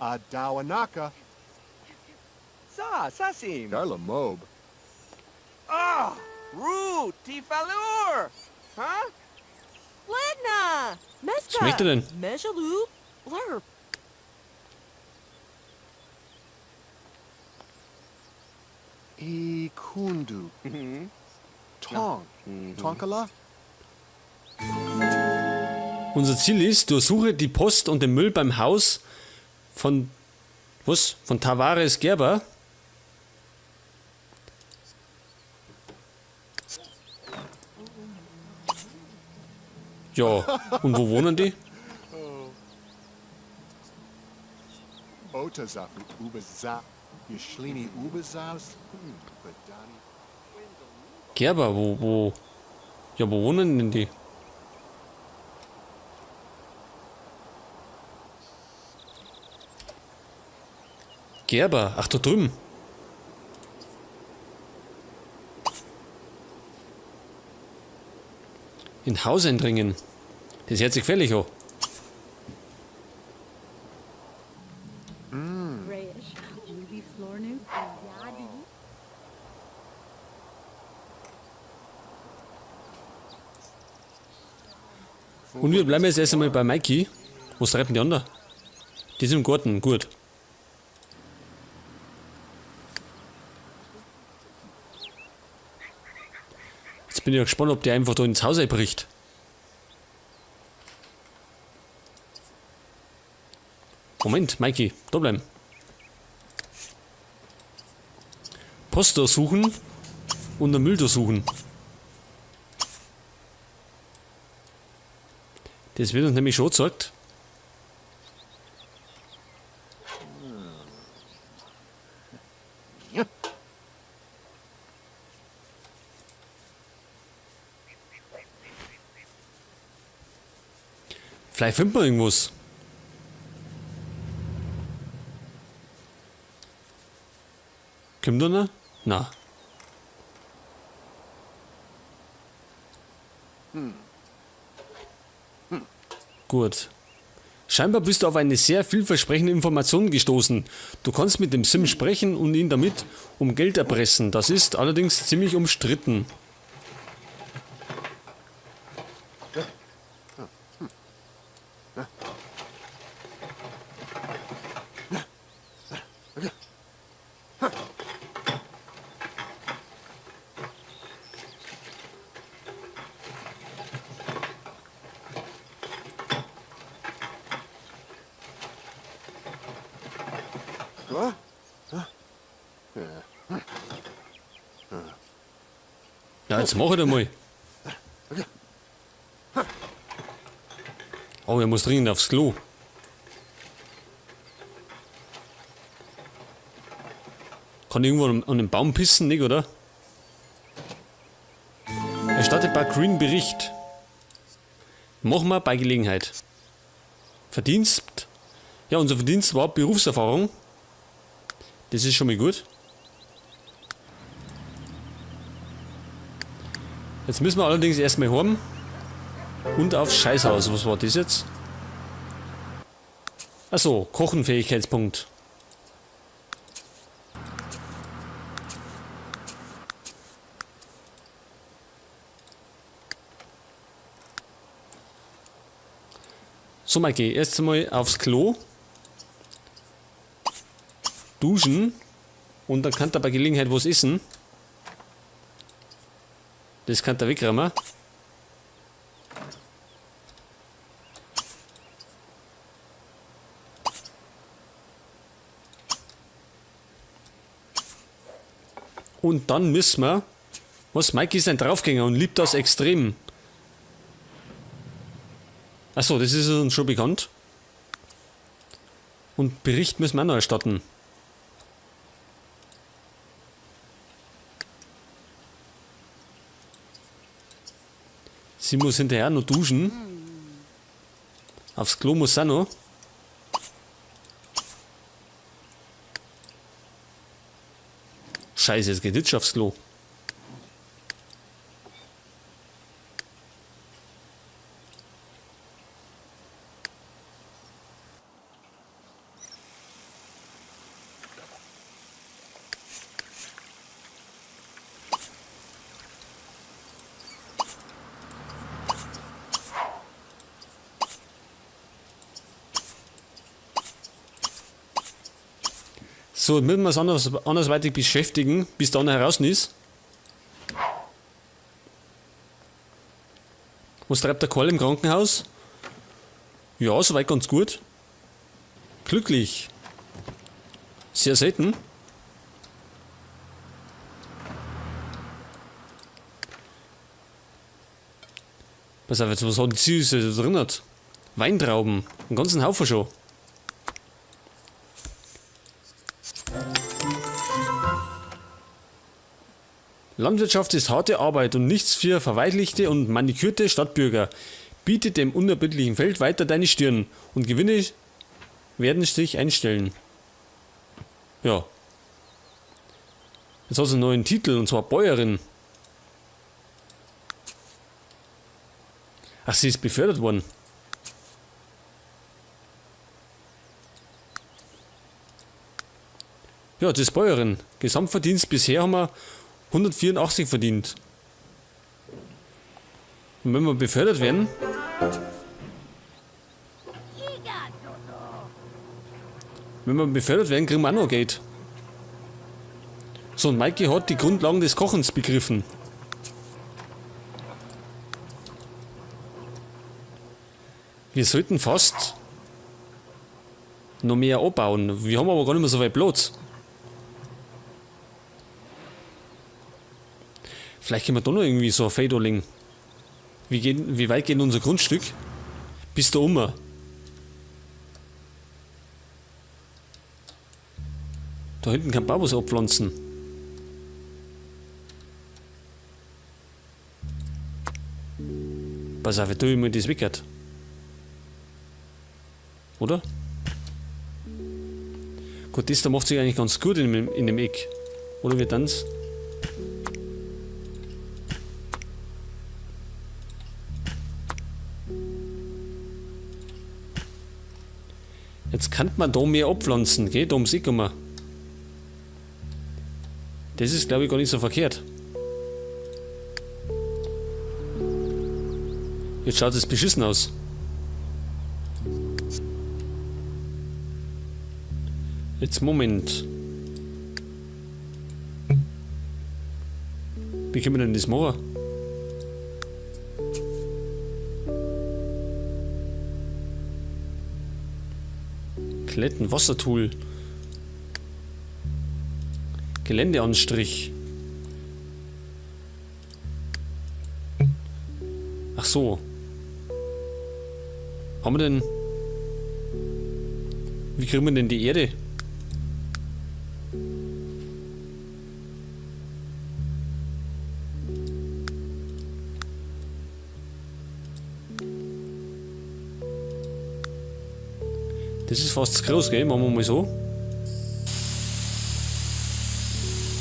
Adawanaka. Sa, Sasim. Darla Mob. Ah, Ru, Tifalur. Huh? Ledna! Meska! Was möchte er denn? Mejalu! Lurp! Ikundu. Tong. Tonkala? Unser Ziel ist, durchsuche die Post und den Müll beim Haus von... Was? Von Tavares Gerber? Ja, und wo wohnen die? Otazafu Ubaza. Yashlini Ubazas. Badani. Gerber, wo... Ja, wo wohnen denn die? Gerber, ach da drüben. In Haus eindringen. Das hört sich gefährlich an. Grayish. Ruby Flornu. Yadi. Und wir bleiben jetzt erst einmal bei Mikey. Was treiben die anderen? Die sind im Garten, gut. Jetzt bin ich ja gespannt, ob der einfach da ins Haus einbricht. Moment, Mikey, da bleiben. Post durchsuchen und den Müll durchsuchen. Das wird uns nämlich schon gezeigt. Vielleicht findet man irgendwas. Kommt da noch? Na. Gut. Scheinbar bist du auf eine sehr vielversprechende Information gestoßen. Du kannst mit dem Sim sprechen und ihn damit um Geld erpressen. Das ist allerdings ziemlich umstritten. Ja, jetzt mach ich doch mal. Oh, er muss dringend aufs Klo. Kann ich irgendwo an den Baum pissen, nicht, oder? Erstatte bei Green Bericht. Machen wir bei Gelegenheit. Verdienst. Ja, unser Verdienst war Berufserfahrung. Das ist schon mal gut. Jetzt müssen wir allerdings erstmal heim. Und aufs Scheißhaus. Was war das jetzt? Achso, Kochenfähigkeitspunkt. So, Maike, erst einmal aufs Klo. Duschen. Und dann kann da bei Gelegenheit was essen. Das kann der wegräumen. Und dann müssen wir... Was, Mikey ist ein Draufgänger und liebt das extrem. Achso, das ist uns schon bekannt. Und Bericht müssen wir auch noch erstatten. Sie muss hinterher noch duschen. Aufs Klo muss sie auch noch. Scheiße, jetzt geht jetzt schon aufs Klo. So, müssen wir uns andersweitig beschäftigen, bis da einer heraus ist. Was treibt der Karl im Krankenhaus? Ja, soweit ganz gut. Glücklich. Sehr selten. Pass auf, jetzt, was hat die Süße da drin hat? Weintrauben. Einen ganzen Haufen schon. Landwirtschaft ist harte Arbeit und nichts für verweichlichte und manikürte Stadtbürger. Biete dem unerbittlichen Feld weiter deine Stirn und Gewinne werden sich einstellen. Ja. Jetzt hat sie einen neuen Titel und zwar Bäuerin. Ach, sie ist befördert worden. Ja, das ist Bäuerin. Gesamtverdienst bisher haben wir 184 verdient. Und wenn wir befördert werden... Wenn wir befördert werden, kriegen wir auch noch Geld. So, und Maike hat die Grundlagen des Kochens begriffen. Wir sollten fast noch mehr abbauen. Wir haben aber gar nicht mehr so viel Platz. Vielleicht können wir da noch irgendwie so ein Feld anlegen. Wie weit geht unser Grundstück? Bis da oben. Da hinten kann man auch was abpflanzen. Pass auf, ich tue mir das weg. Oder? Gut, das da macht sich eigentlich ganz gut in dem Eck. Oder wir tanzen. Jetzt kann man da mehr abpflanzen, gell? Da ums Eck rum. Das ist, glaub ich, gar nicht so verkehrt. Jetzt schaut es beschissen aus. Jetzt Moment. Wie können wir denn das machen? Kletten, Wassertool. Geländeanstrich. Ach so. Haben wir denn... Wie kriegen wir denn die Erde? Das ist fast zu groß, gell? Machen wir mal so.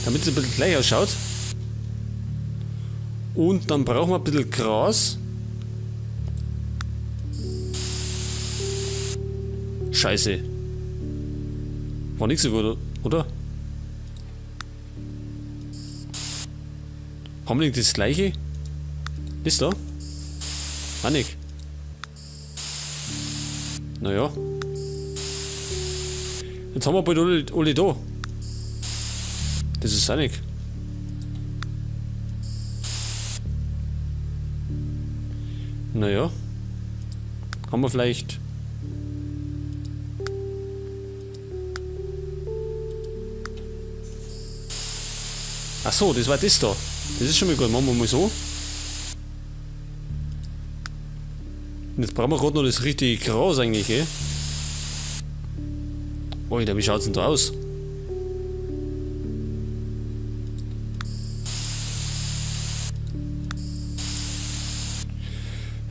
Damit es ein bisschen gleich ausschaut. Und dann brauchen wir ein bisschen Gras. Scheiße. War nicht so gut, oder? Haben wir nicht das gleiche? Das da? Auch nicht. Naja. Jetzt haben wir bald alle da. Das ist auch nicht. Naja. Haben wir vielleicht... Ach so, das war das da. Das ist schon mal gut. Machen wir mal so. Und jetzt brauchen wir grad noch das richtige Gras eigentlich, gell? Alter, wie schaut's denn da aus?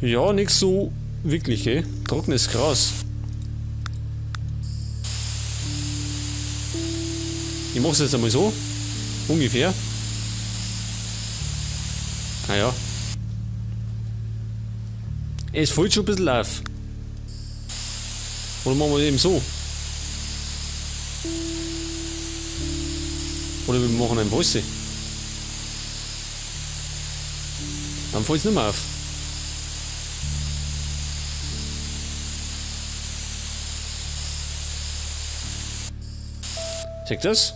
Ja, nix so wirklich, gell? Trockenes Gras. Ich mach's jetzt einmal so. Ungefähr. Naja. Es fällt schon ein bisschen auf. Oder machen wir eben so. Oder wir machen ein Weiße. Dann fällt's nicht mehr auf. Seht das?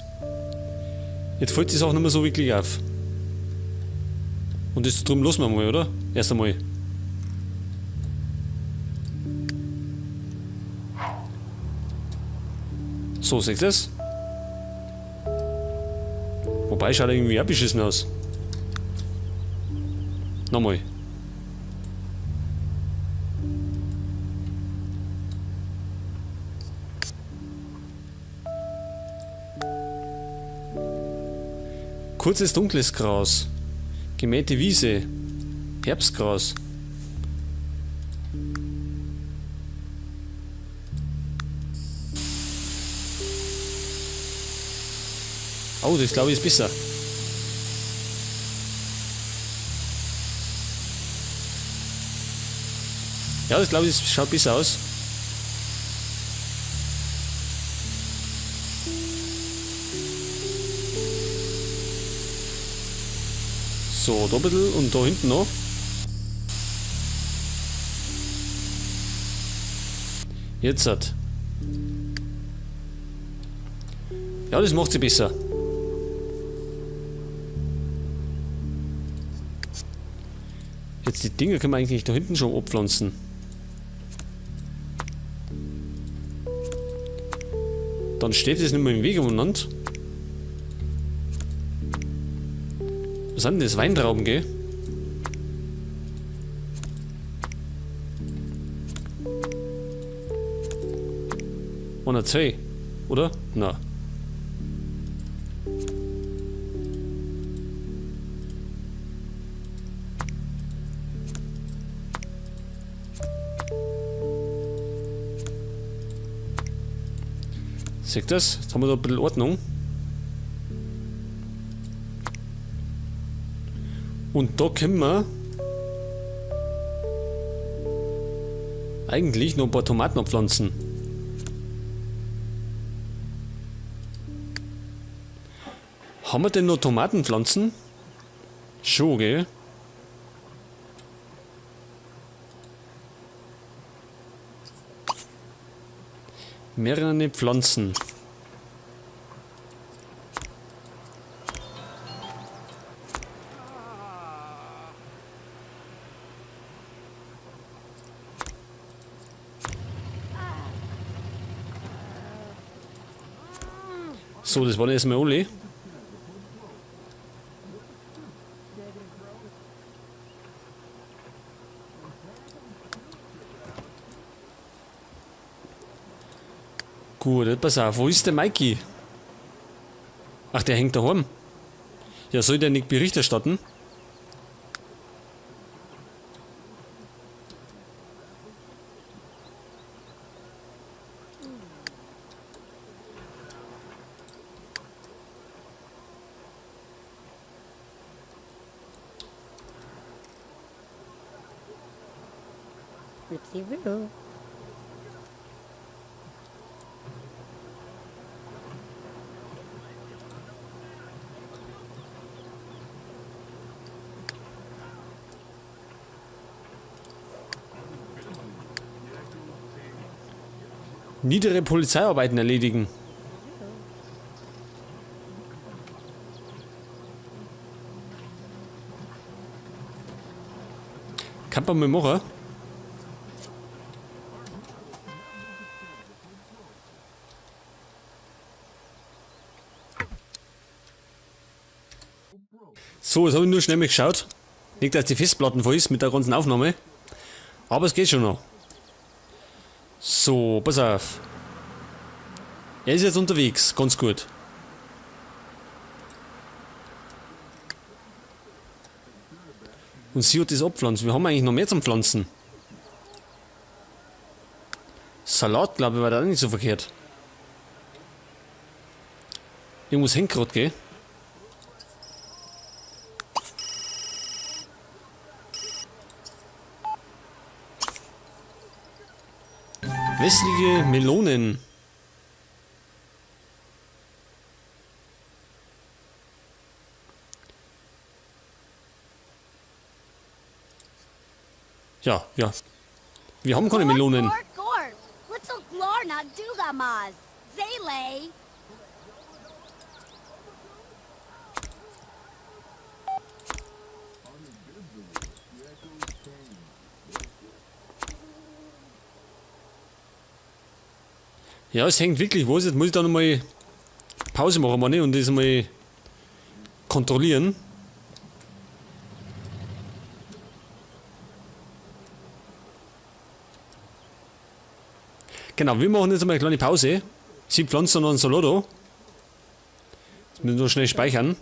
Jetzt fällt die Sache nicht mehr so wirklich auf. Und das drum lassen wir mal, oder? Erst einmal. So, seht ihr das? Wobei, schaut irgendwie auch beschissen aus. Nochmal. Kurzes dunkles Gras. Gemähte Wiese. Herbstgras. Oh, das glaube ich ist besser. Ja, das glaube ich, das schaut besser aus. So, da ein bisschen und da hinten noch. Jetzt hat. Ja, das macht sie besser. Jetzt die Dinger können wir eigentlich da hinten schon abpflanzen. Dann steht es nicht mehr im Weg umeinander. Was sind denn das? Weintrauben, gell? Oder zwei, oder? Na. Seht das? Jetzt haben wir da ein bisschen Ordnung. Und da können wir eigentlich noch ein paar Tomaten abpflanzen. Haben wir denn noch Tomatenpflanzen? Schon, gell? Mehrere Pflanzen. So, das waren erstmal alle. Gut, pass auf, wo ist der Mikey? Ach, der hängt daheim. Ja, soll der nicht Bericht erstatten? Ripsy Roo. Niedere Polizeiarbeiten erledigen. Kann man mal machen. So, jetzt habe ich nur schnell mal geschaut. Nicht, dass die Festplatten voll ist mit der ganzen Aufnahme. Aber es geht schon noch. So, pass auf. Er ist jetzt unterwegs, ganz gut. Und sie hat das abpflanzen. Wir haben eigentlich noch mehr zum Pflanzen. Salat, glaube ich, war da auch nicht so verkehrt. Irgendwas hängt grad, gell? Wässrige Melonen. Ja, ja. Wir haben keine Melonen. Ja, es hängt wirklich was. Jetzt muss ich da nochmal Pause machen, Manni, und das mal kontrollieren. Genau, wir machen jetzt einmal eine kleine Pause. Sie pflanzen noch einen Solodo. Jetzt müssen wir noch schnell speichern.